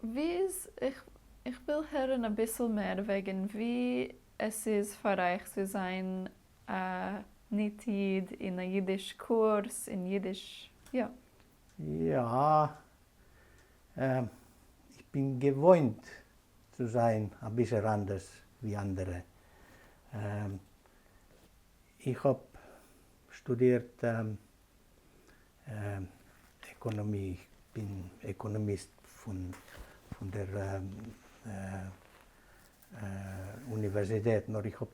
ווי איז, איך וויל הערן אביסל מער וועגן ווי עס איז פאר אייך צו זיין א ניט איד אין א אידיש קורס אין אידיש, יא. יא, איך בין געוואוינט צו זיין אביסעל אנדערש ווי אנדערע. איך האב שטודירט עקאנאמיע, איך בין עקאנאמיסט פון דער אוניווערזיטעט, נאר איך האב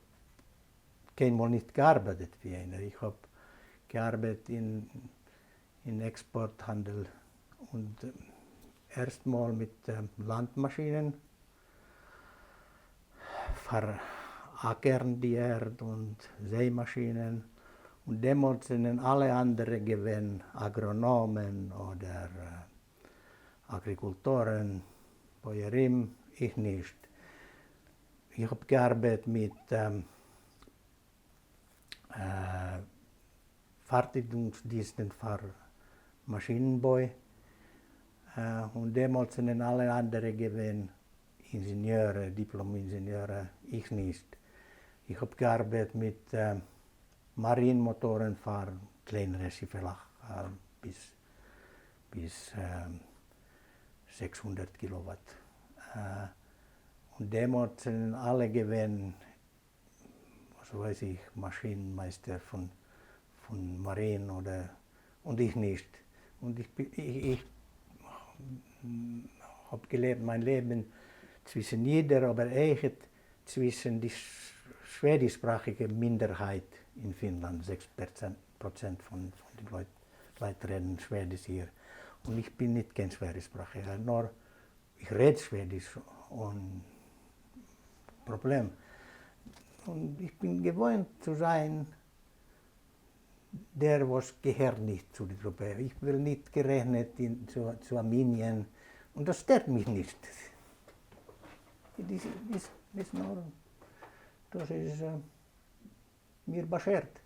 קיינמאל נישט געארבעט ווי איינער, איך האב געארבעט אין עקספארט האנדל און ערשט מאל מיט לאנד מאשינען פאר אקערן די ערד און זיי מאשינען, און דעמאלטס זענען אלע אנדערע געווען אגראנאמען אדער אגריקולטורן, פויערים, איך נישט. איך האב געארבעט מיט פארטיגונגס-דינסטן פאר מאשינען-בוי, און דעמאלטס זענען אלע אנדערע געווען אינזשענירע, דיפלאם אינזשענירע, איך נישט. איך האב געארבעט מיט marine מאטארן פאר קלענערע שיפעלעך ביז ביז 600 קילאוואט, און דעמאלטס זענען אלע געווען וואס ווייס איך, מאשין מייסטער פון פון marine אדער, און איך נישט, און איך האב געלעבט מיין לעבן צווישן אידער אבער אויכעט צווישן די שוועדיש-שפראכיגע מינדערהייט אין פינלאנד, 6% פון די לייט רעדן שוועדיש hier, און איך בין ניט קיין שוועדיש-שפראכיגער, נאר איך רעד שוועדיש אן פראבלעם, און איך בין געוואוינט צו זיין דער וואס געהערט נישט צו די גרופע, איך ווער נישט גערעכנט צו א מנין, און דאס שטערט מיך נישט, דאס איז מיר באשערט.